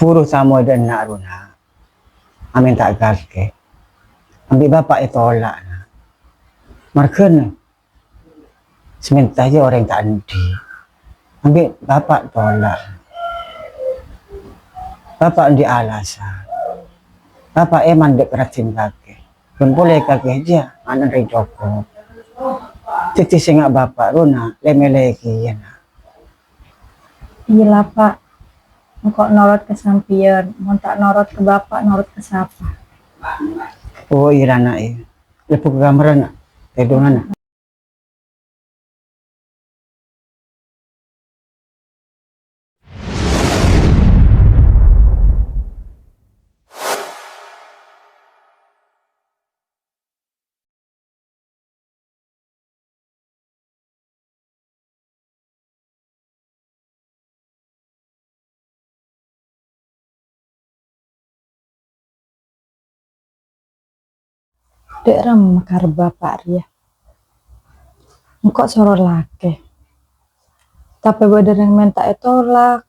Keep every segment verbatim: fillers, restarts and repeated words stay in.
Buru tamoy dâ' enna' rowa, na', amènta kakè. Embi' bapa' ètolak, na'. Marghâna sè mènta jâ orèng ta' andi'. Embi' bapa' tolak. Bapa' andi' alasan. Bapa' èman dâ' ka raddhin kakè. Bân polè kakè jâ, ana' rèng cokop. Dhâddhi sènga' bapa' rowa, na', lè-mèlè kèya, na'. Iyâ la, Pa'. Engko' norot ka sampèyan, mon ta' norot ka Bapa', norot ka sapa? Oh, iyâ, na', iyâ. Lebbhu ka kamarra, na'. Tèdungan, na'. Dâ' remma karep Bapa' rèya? Engko' soro lakè. Tapè bâdâ rèng mènta ètolak.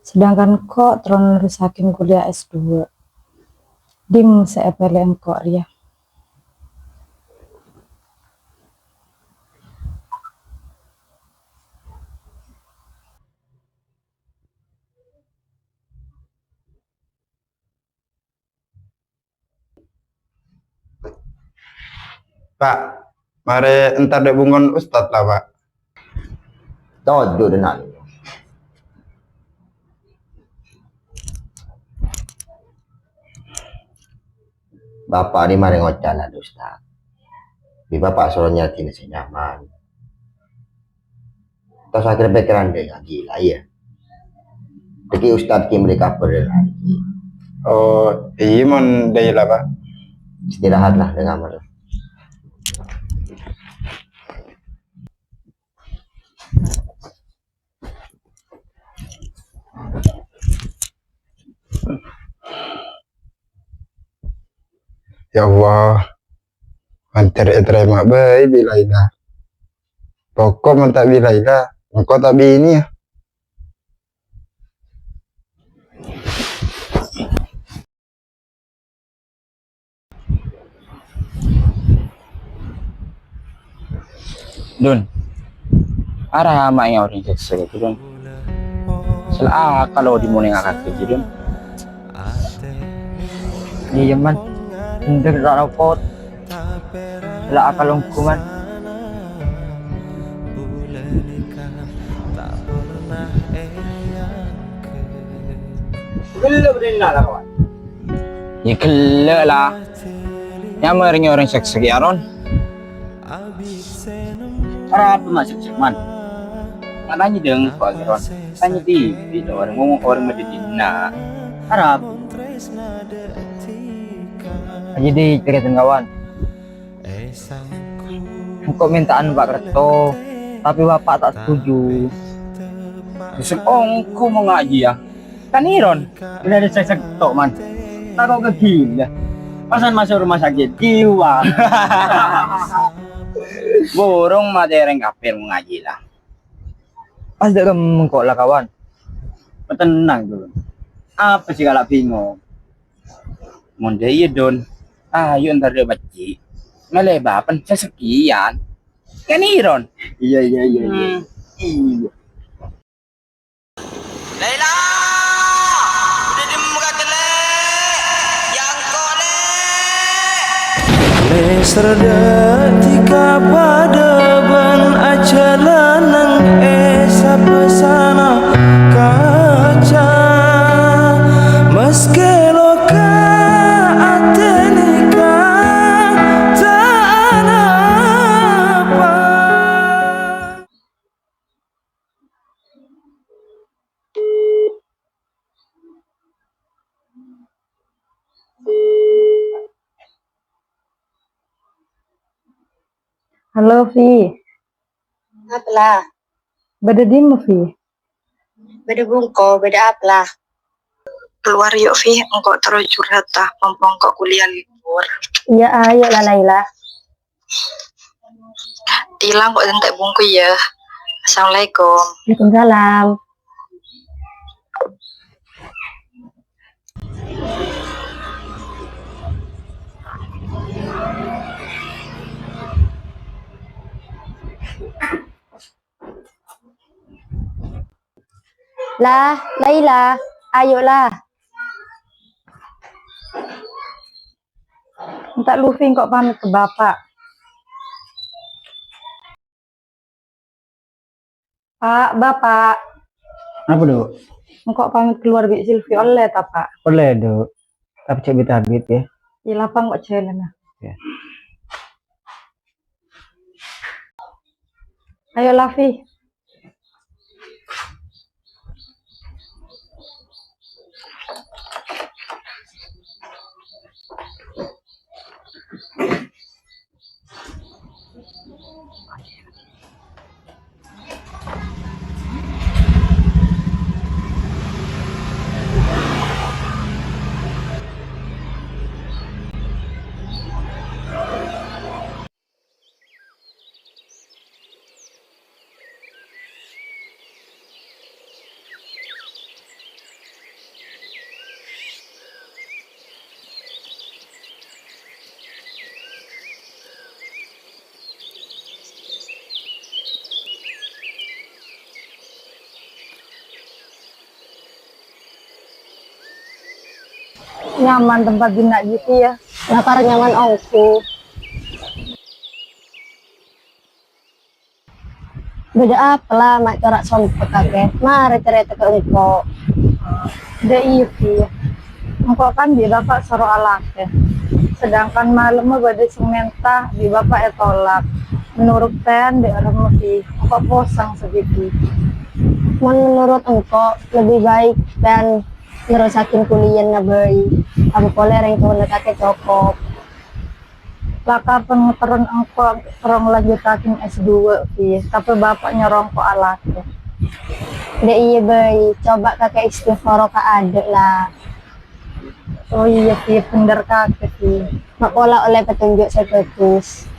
Sedangkan engko' terro nerrossaghi kuliah S dua. Dimma sè èpèlè engko' rèya? Pa', marè entar dâ' bungkona Ustad la, Pa'. Toju' dâ' enna'. Bapa' rèya marè ngoca' la, Ustad. Bi' Bapa' soro nyarè'ana sè nyaman. Tos akhèr pèkkèran dâ' Haji la, iyâ. Dhâggi' Ustad ghi' mèrè kabhâr dâ' Haji. Oh, iyâ, mon dâ' iyâ la, Pa'. Istirahat la, dâ' kamar. Ya Allah, mandhâr ètarèma bhâi bi' Laila. Pokok mon ta' bi' Laila, engko' ta' binè, yâ. Dun, arapa ma' ènga' orèng sèksa ghâpanèka, Dun? Sala akal odi' monènga kakè, Dun. Iyâ, Man. Endhek ta' lopot. La akal ongghu, Man. Ghellâ' bâdâ enna' la, kawan. Iyâ ghellâ' la. Nyamana rèng-orèng sèksa kèya, Ron. Arapa ma' sèksa, Man? Tanya dâ' engko' aghi, Ron. Tanya dhibi' dâ' orèng, mon orèng bâdâ dinna'. Arapa? Tanya dhibi' ghâpanèka, kawan. Engko' mènta'an Pak Kerto, tapè Bapa' ta' setuju. Sè ongghu mon ngajiyâ. Kan Iron. Bânnè sè sèkto, Man. Tako' ka ghilâ. Pasan masuk rumah sakit jiwa. Burung matè rèng kafir mon ngajiyâ la. Pas dâ' remma engko' la, kawan. Tenang dulu. Apa sè kala' bingung? Mon dâ' iyâ, Don. Ayo entar dâ' bâji'. Mèlè bâpen sè sakèyan. Kan Iron. Iyâ, iyâ, iyâ, iyâ. Hmm. Iyâ. Laila! Bâdâ dimma kakè, Lè'? Yâ engko', Lè'! Lè' sardhâ dhika padâ bân ajhâlân è sapèsana kaca. Maskè loka atè dhika ta' anapa. Halo, Vi. Apa la? Bâdâ dimma, Vi? Bâdâ bungko, bâdâ apa la? Keluar yuk, Vi, engko' terro curhat, ta, mumpung engko' kuliah libur. Iyâ, ayo la, Laila. Dila, engko' ènta' bungko, yâ. Assalamualaikum. Waalaikumsalam. Lah, Laila, ayo lah. Enta' Lufi engko' pamit ka Bapa'. Pa', Bapa'. Apa, Du'? Engko' pamit keluar bi' Silvi olle ta, Pa'? Olle, Du'. Tapi cè' bit-abit, ya. Iya, la Pa', engko' jhâlâna. Ya. Ayo, Lafi. Nyaman tempat dinna' gitu ya. Lapar nyaman ongku. Bâdâ apa la ma' cora' sompek kakè? Mara carèta ka engko'. Dâ' iyâ, Pi. Engko' kan bi' Bapa' soro alakè. Sedangkan malemma bâdâ sè mènta bi' Bapa' ètolak. Menurut pèn dâ' remma, Pi? Engko' posang sagitu. Mon menurut engko', lebih baik pèn nerrossaghi kuliana bhâi. Apa polè rèng towana kakè cokop. Lakar pèn terron engko' terro nglanjuttaghi S dua, Pi. Tapè Bapa' nyoro engko' alakè. Dâ' iyâ bhâi, coba kakè istikhara ka adâ' la. Oh iyâ, Pi, bhendher kakè, Pi. Ma' pola ollè petunjuk sè bhâghus.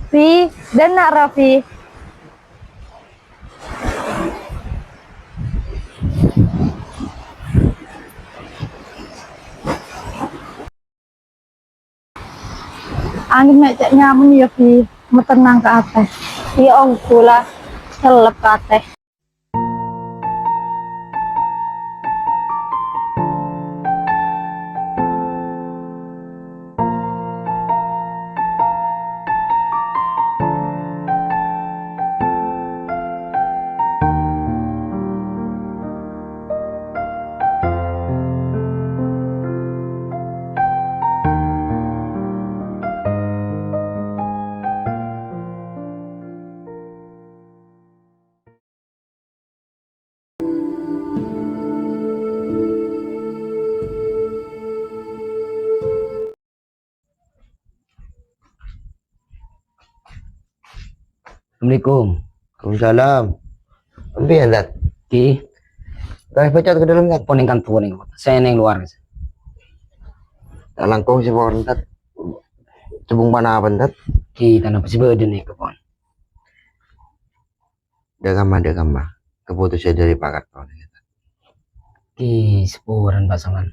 Pi, dâ' enna' ra, Pi. Angèn mè' cè' nyaman yâ, Pi, matennang ka atè. Iyâ, ongghu la, cellep ka atè. Assalamualaikum. Waalaikumsalam. Empiyan, Tad? Ki. Kaè bâcot ka dâlem, Tad? Pon neng kanto neng, sè neng lowar. Ta' langkong sè pon, Tad. Cembung ponapa, Tad? Ki, tana sè bâdâ nèka, pon. Dâ' kamma, dâ' kamma. Kaputusan dâri Pa' Kartono. Ki, saporana, Pa' Saman.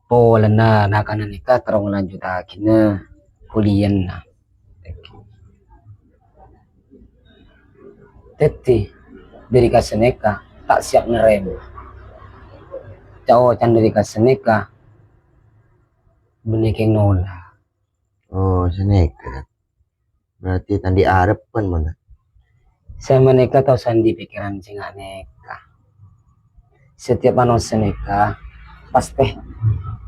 Polana na'-kana' nèka terro nglanjuttaghina kuliana. Dhâddhi, dâri ka sanèka ta' siap narèma. Ca-oca'an dâri ka sanèka bânnè kèng nolak. Oh, sanèka. Berarti ta' andi' arebbhân, mon. Sapanèka tao sandi pèkkèran sè nga' nèka. Setiap manossa nèka pastè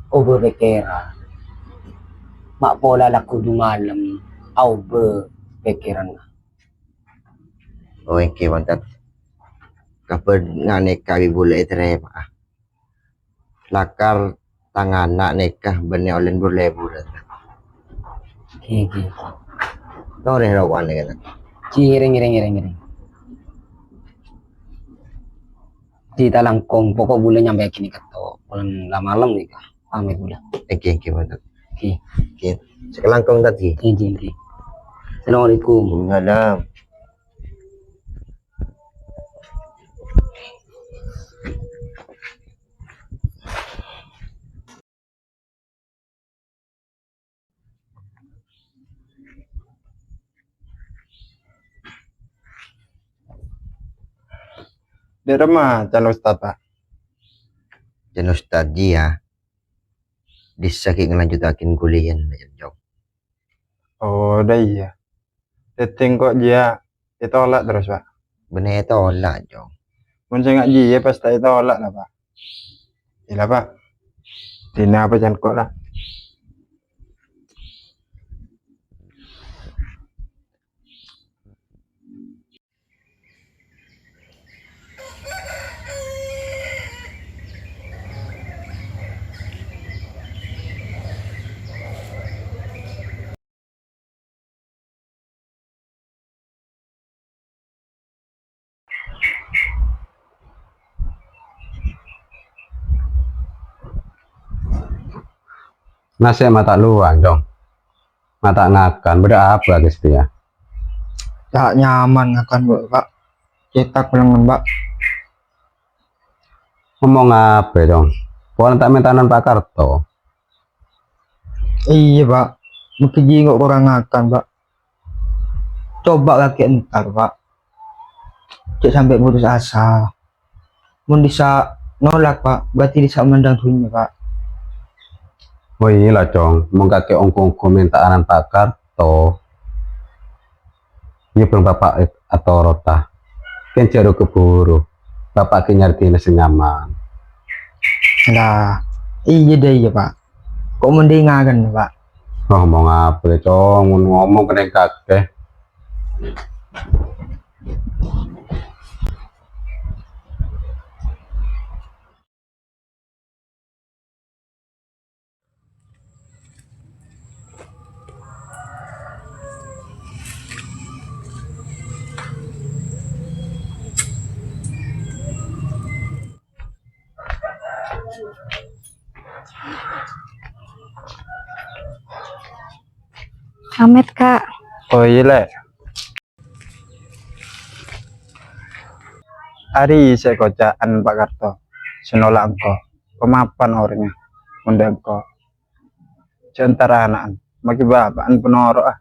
obâ pèkkèran. Ma' pola la kodhu malem aobâ pèkkèranna. Oh, èngghi, mantap. Kabhâr nga' nèka bi' bulâ ètarèma'a. Lakar tang ana' nèka bânnè ollè bur-leburan. Ghi, ghi. Torè roko'an nèka. Ghi, ngèrèng, ngèrèng, ngèrèng, ngèrèng. Ghi, ta' langkong, poko' bulâ nyampèyaghi nèka to. Polana la malem nèka. Pamit bulâ. Èngghi, èngghi, mantap. Ghi. Ghi. Sakalangkong, Tad, ghi. Èngghi, èngghi. Assalamualaikum. Waalaikumsalam. Dâ'ramma can Ustad, Pak? Can Ustad jiyâ, dissa ghi' ngalanjuttaghi kuliah, Cong. Oh, dâ' iyâ. Dhâddhi engko' jiyâ ètolak terros, Pak? Bânnè ètolak, Cong. Mon sènga' jiyâ pas ta' ètolak la, Pak. Iyâ la, Pak. Dina apa can engko' la? Nasè' ma' ta' lowang, Cong. Ma' ta' ngakan, bâdâ apa, Gusti, yâ? Ta' nyaman ngakan, Pak. Cètak lengngen, Pak. Ngomong apa, Cong? Polana ta' mèntanan Pak Karto. Iyâ, Pak. Mungkin jiyâ engko' korang ngakan, Pak. Coba kakè entar, Pak. Jhâ' sampè' putus asa. Mon dissa' nolak, Pak, berarti dissa' mandang dhunnya, Pak. Oh iyâ la, Cong. Mon kakè ongghu-ongghu mènta'anan Pak Karto, iyâ bân Bapa' atorot, ta. Kèng jhâ' ru-kaburu. Bapa' ghi' nyarè dinah sè nyaman. Lah, iyâ dâ' iyâ, Pak. Ko' mending ngakan, Pak. Oh, ngomong apa, Cong? Mon ngomong kènè kakè. Pamit, Kak. Oh iyâ, Lè'. Arèya sè èkoca'an Pak Karto, sè nolak engko'. Pamapan orèngnga, mon dâ' engko'. Jhâ' entar ana'na, maghi bapa'na panoro'a.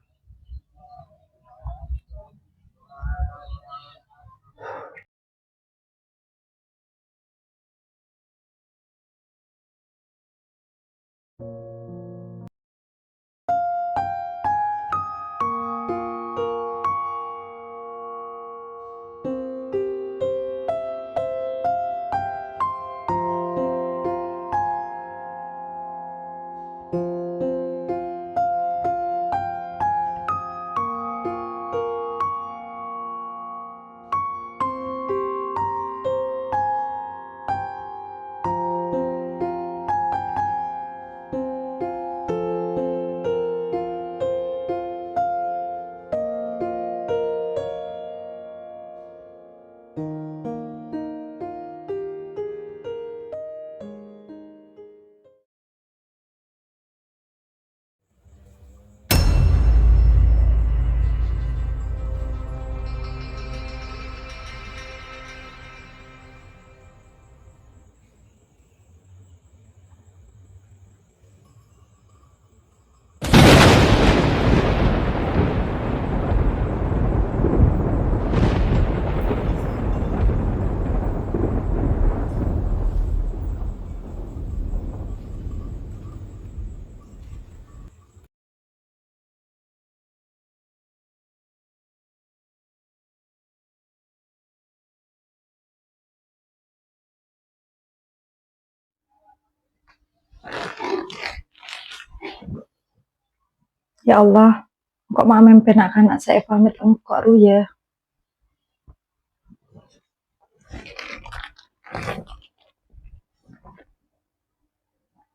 Ya Allah, engko' ma' mèmpè na'-kana' sè èpamit engko' rowa, yâ.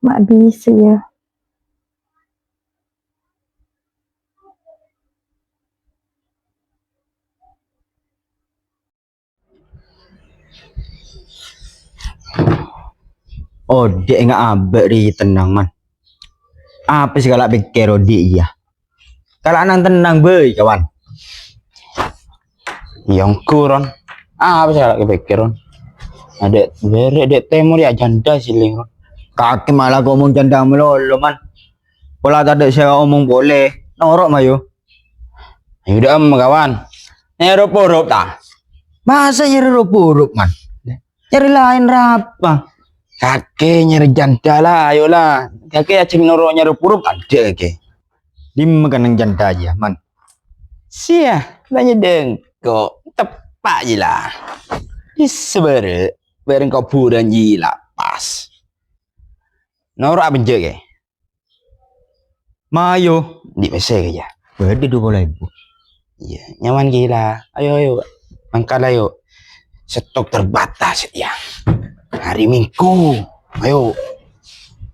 Ma' bisa, yâ. Odi' enga' abâ' rèya tennang, Man. Apa sè kala' pèkkèr odi' iyâ? Kala' nang-tennang bhâi, kawan. Iyâ, ongghu, Ron. Apa sè kala' èpèkkèr, Ron? Adâ' bârâ' dâ' tèmor yâ jhândhâ siling, Ron. Kakè malah ngomong jhândhâ malolo, Man. Pola tadâ' sè omong polè. Noro', mayu. Ayo, dâ'emma, kawan. Nyèro porup, ta? Masa nyèro porup, Man? Nyarè laèn rapa? Kakè nyarè jhândhâ la, ayo la. Kakè ajhâk noro' nyarè purop adâ' kakè. Dimma kennèng jhândhâ jiyâ, Man? Siya, la nyèdhâng ko', teppa' jiyâ la. Dissa bârâ', bârâng kobhurân jiyâ la pas. Noro' apa jiyâ, Kè? Mayu. Di' pèssè kèya. Bâdâ du polo èbu. Iyâ, nyaman gila. Ayo, ayo. Mangkala, ayo. Stok terbatas, ya. Hari Minggu. Ayo.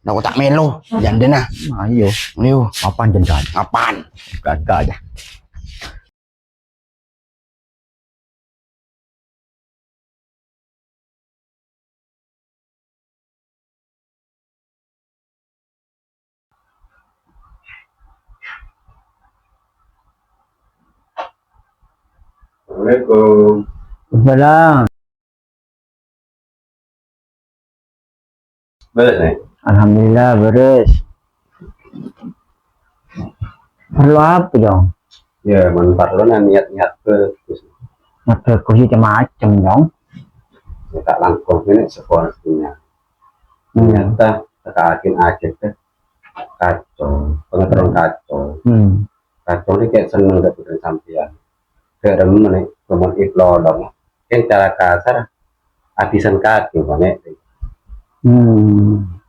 Nako ta' mèlo, jhândhâna. Ayo. Ayo. Kapan jhândhâ? Kapan? Gaga aja. Assalamualaikum. Waalaikumsalam. Bârâs, Nè? Alhamdulillah, bârâs. Parlo apa, Jong? Yâ, mon parlo, na, niat-niat bhâghus. Niat bhâghus itu macem, Jong. Yâ, ta' langkong ini sekolah punya. Hmm. Ternyata, teka akhir-akhir, kacau. Pengetahuan kacau. Hmm. Kacau ini kayak seneng dâ' putri sampèyan. Kayak remen nih, ngomong iplolong. Kan cara kasar, abisan kaki, Pak, Nek. Hmm.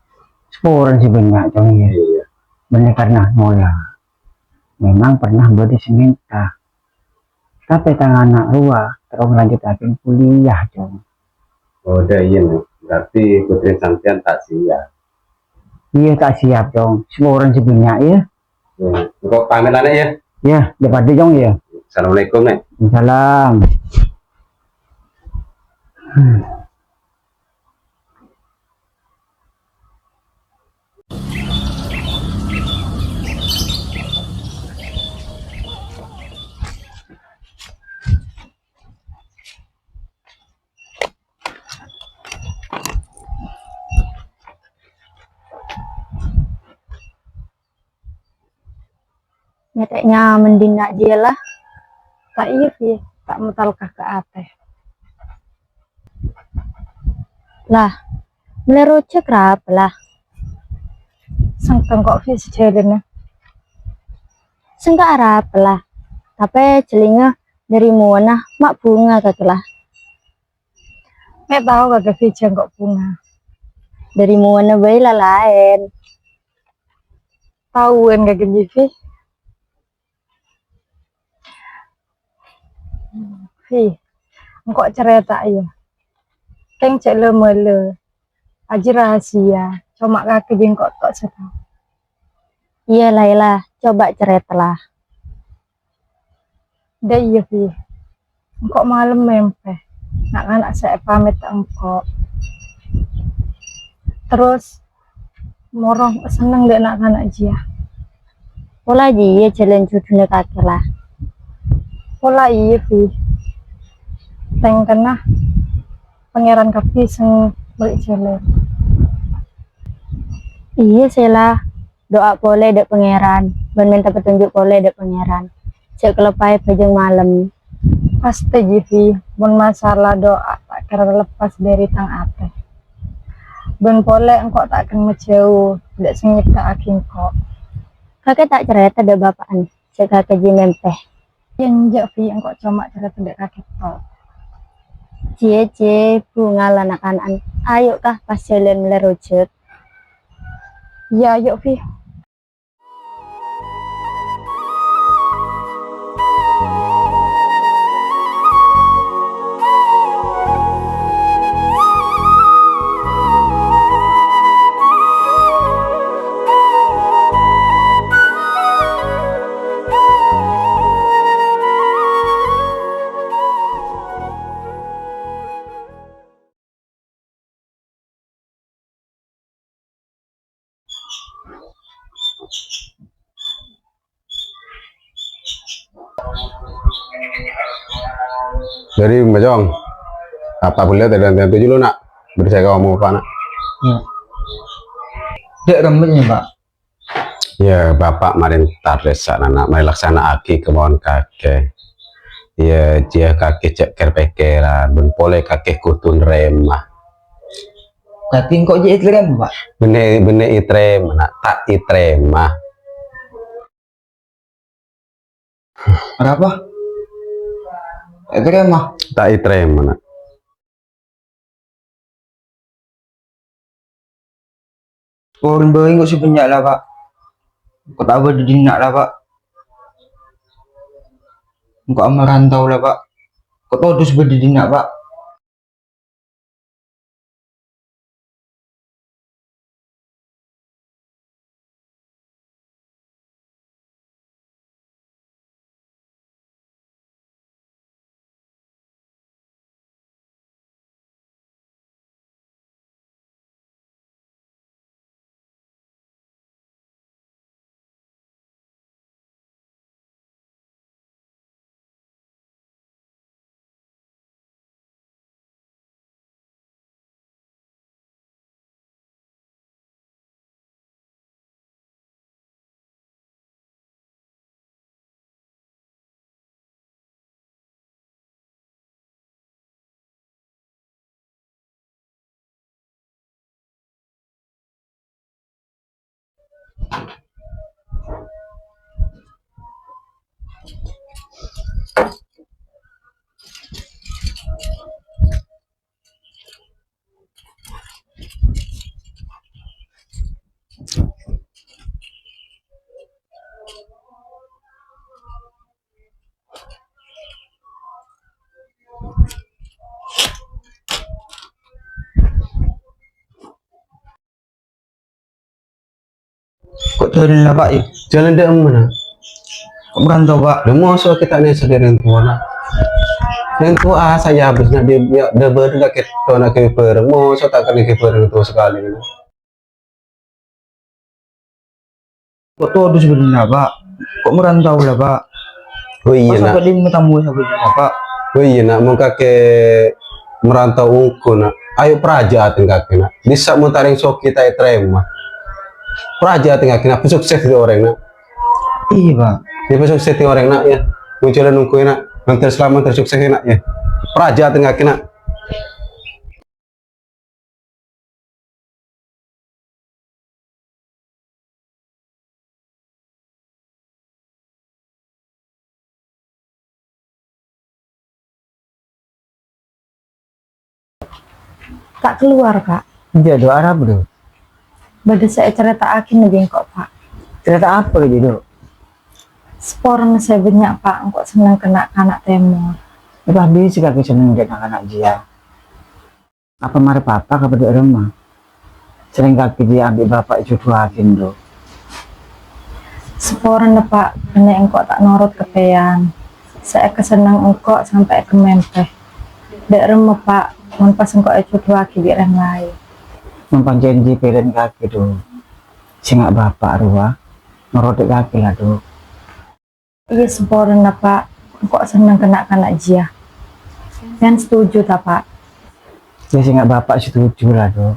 Saporana sè bânnya', Cong, ya. Iya. Bânnè karna mola. Memang pernah bâdâ sè mènta. Tapè tang ana' rowa terro nglanjutaghi kuliah, Cong. Oh, dâ' iyâ, Nek. Berarti putri sampèyan ta' siap. Iyâ, ta' siap, Cong. Saporana sè bânnya', ya. Ya, engko' pamit, Nè, ya. Ya, dâ' padâ, Cong, ya. Assalamualaikum, Nè. Waalaikumsalam. Nyatanya mendina dia lah. Ta' iyâ, Fi, ta' matalka ka atè. Lah, mellè rojhâk rapa lah? Sengka engko', Fi, sajhâlânna. Sengka arapa lah? Tapè jhâlângnga dâri mowana ma' bhunga kakè lah. Mè' tao kakè, Fi, jhâ' engko' bhunga. Dâri mowana bhâi la laèn. Taowan kakè jiyâ, Fi. Fi, engko' carèta, yâ. Kèng jhâ' la-mala. Ajiyâ rahasia. Coma kakè bi' engko' tok sè tao. Iyâ, Laila. Coba carèta, la. Dâ' iyâ, Fi. Engko' malem mèmpè na'-kana' sè èpamèt engko'. Terros, moro senneng dâ' na'-kana' jiyâ. Pola jiyâ jhâlân juduna kakè, la. Pola iyâ, Fi. Tèngkana Pangèran kabbhi sè mèlè jhâlân. Iyâ, Sela. Du'a polè dâ' Pangèran, bân mènta petunjuk polè dâ' Pangèran. Jhâ' kaloppaè bhâjâng malem. Pastè, Jivi, mon masalah du'a ta' kèra lepas dâri tang atè. Bân polè engko' ta' kèng majhâu dâ' sè nyèpta'aghi engko'. Kakè ta' carèta dâ' bapa'na, jhâ' kakè jiyâ mèmpè. Enjâ', Vi, engko' coma carèta dâ' kakè tok. Jiyâ, jiyâ, bhunga la na'-kana'an. Ayo, Ka, pas jhâlân mellè rojhâk. Iyâ, ayo, Vi. Jadi, Mbak Jong, apa boleh tidak tentu dulu, nak? Beri saya kamu apa, nak? Ya. Dek, rembetnya, Pak. Iyâ, Bapa' marènta rèsa'na, na', marè laksana'aghi kemauan kakè. Iyâ, jiyâ kakè jhâ' kèr-pèkkèran, bân polè kakè kodhu narèma. Dhâddhi engko' jhâ' ètarèma, Pa'? Bânnè, bânnè ètarèma, Na', ta' ètarèma. Arapa? Ètarèma? Ta' ètarèma, Na'. Pon bhâi engko' sè bânnya' la, Pa'. Engko' ta' bâdâ è dinna' la, Pa'. Engko' amarantau la, Pa'. Engko' todus bâdâ è dinna', Pa'. Ko' jhâlân la, Pa', yâ? Jhâlân dâ' emma, Na'? Ko' marantau, Pa'? Dâ' moso kita ni sadhâjâna rèng towana. Rèng towa saya abis na' di, ya, dâ' bâdâ ka kèto na' kèbâreng. Moso ta' kènè' kèbâreng rèng towa sakalè, Na'. Ko' todus bâdâna, Pa'. Ko' marantau la, Pa'. Oh, iyâ, Na'. Pas apa di tamu sabâdâna, Pa'. Oh, iyâ, Na'. Mon kakè marantau ongghu, Na'. Ayo parajâ atèna kakè, Na'. Bisa mon ta' rèng soghi ta' ètarèma. Parajâ atèna kakè, Na'. Sukses dâddhi orèng, Na'. Iyâ, Pa'. Yâ, sukses dâddhi orèng, Na', yâ. Mon jhâlân ongghu, yâ, Na'. Mandhâr salamet, mandhâr sukses, yâ, Na', yâ. Parajâ atèna kakè, Na'. Ta' kalowar, Ka'. Iyâ, Du, arapa, Du? Bâdâ sè ècarèta'aghi nèng engko', Pa'. Carèta apa, Du? Saporana sè bânnya', Pa', engko' senneng ka na'-kana' tèmor. Apa bisa kakè senneng ka na'-kana' jiyâ? Apa marè papa ka bâdâ è roma? Sèrèng kakè jiyâ ambi' bapa' èjhudhuwâghi, Du. Saporana, Pa', bânnè engko' ta' norot ka pèyan. Sè èkasenneng engko' sampè' èkamèmpè. Dâ' remma, Pa', mon pas engko' èjhudhuwâghi bi' rèng laèn. Mon pancèn jiyâ pèlèyan kakè, Du. Sènga' bapa' rowa norot dâ' kakè la, Du. Iyâ, saporana, Pa'. Engko' senneng ka na'-kana' jiyâ. Sampèyan setuju, ta, Pa'? Iyâ, sènga' bapa' setuju la, Du.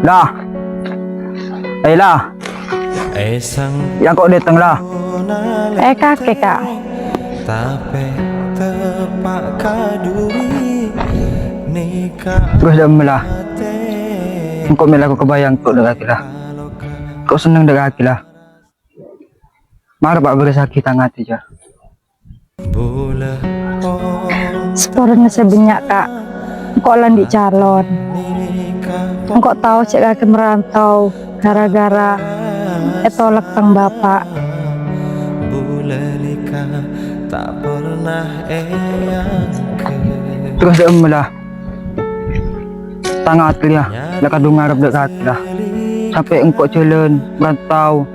La. Eh, La. Yâ, engko' dâteng, La. Eh, kakè, Ka'. Terros dâ' emma, La. Engko' mè' la ko' kabâjâng engko' dâ' kakè, La. Ko' senneng dâ' kakè, La. Mara, Pa', bârâssaghi tang atè, jâ. Saporana sè bânnya', Ka', engko' la andi' calon. Engko' tao jâ' kakè marantau ghârâ-ghârâ ètolak tang bapa'. Terros dâ' emma, La. Tang atè, yâ, la kadhung ngarep dâ' kakè, La. Sampè' engko' jhâlân, marantau,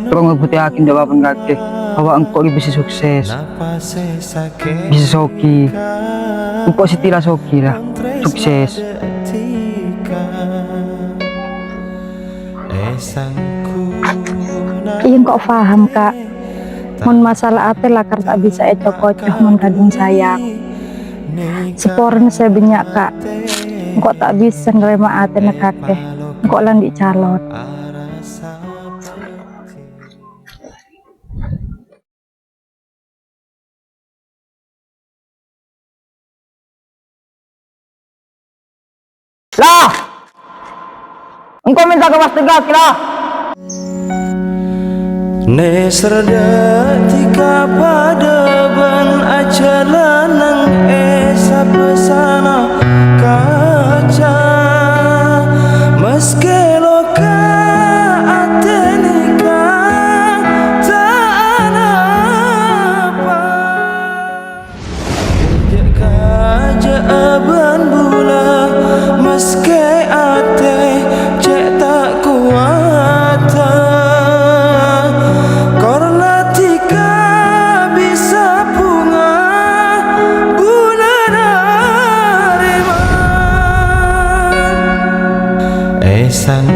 terro ngabhuktèyaghi dâ' bapa'na kakè bahwa engko' ghi' bisa sukses, bisa soghi. Engko' satèya la soghi, La. Sukses. Iyâ, engko' paham, Ka'. Mon masalah atè lakar ta' bisa èco-koco mon kadhung sayang. Saporana sè bânnya', Ka'. Engko' ta' bisa narèma atèna kakè. Engko' la andi' calon. Lah! Engko' mènta ka pasteghâ, kèra. Nèser dhâddhi kapadâ bân ajhâlân neng è sapasana kaca. Maskè loka atè nèka ta' anapa. Jhâ' kajâ'â bân bulâ, maskè atè cè' ta' kowata. Kor la dhika bisa bhunga bulâ narèma. Èsang